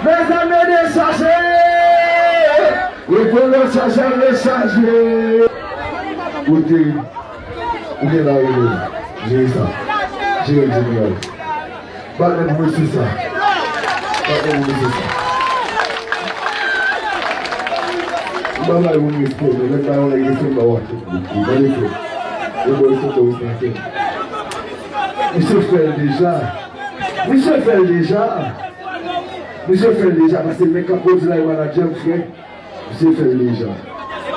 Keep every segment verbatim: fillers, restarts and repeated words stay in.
Mezanmi, dechaje! Rete rechaje, rechaje! Ou te, ou gen la, ou gen. Jere sa. Jere l, jeneral. Bat men pou mesye sa. Bat men pou mesye sa. Ou pa bay moun respè, men lè bay yon nèg respè, ba w ak tout moun. Ou pa respè. Ou pa respè, ou respè. Misye fè l deja. Misye fè l deja. Misye fè l deja, paske men k ap pwodui la, e manadjè m, frè. Misye fè l deja.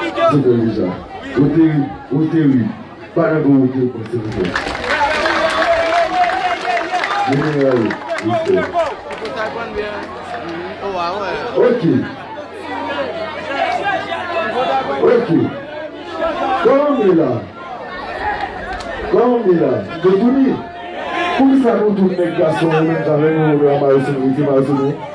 Misye fè l deja. Wote ri, wote ri. Pa nan gwo wote ri, silvouplè. Jeneral, respè. Ok. Ok. Kòman m ye la? Kòman m ye la? Yo tounen. Poukisa nou tout nèg gason yo menm jan menm nou la mare sou nou, mare sou nou?